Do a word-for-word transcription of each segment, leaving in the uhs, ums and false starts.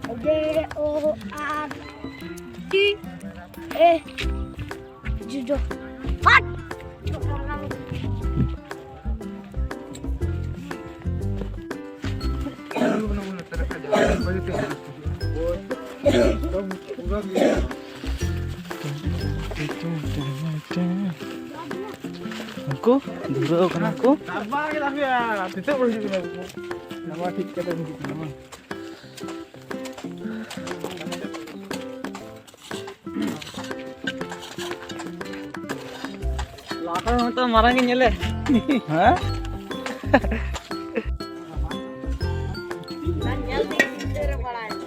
J O R T A. Jujo. Hot. ᱩᱱᱠᱩ ᱫᱷᱩᱨᱟᱹᱣ ᱠᱟᱱᱟ ᱠᱚ᱾ ᱱᱟᱣᱟ ᱴᱷᱤᱠ ᱠᱟᱛᱮ ᱦᱤᱡᱩᱜ ᱠᱟᱱᱟ ᱵᱟᱝ? ᱞᱟᱦᱟ ᱠᱷᱚᱱ ᱦᱚᱸᱛᱚ ᱢᱟᱨᱟᱝ ᱜᱮ ᱧᱮᱞᱮ᱾ ᱦᱮᱸ? ᱧᱮᱞ ᱛᱮᱜᱮ ᱪᱤᱱᱛᱟᱹ ᱨᱮ ᱯᱟᱲᱟᱭᱮᱱᱟ᱾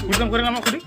ᱵᱩᱡᱽ ᱫᱟᱢ ᱠᱚᱨᱮ ᱟᱢᱟᱜ ᱠᱩᱰᱤ?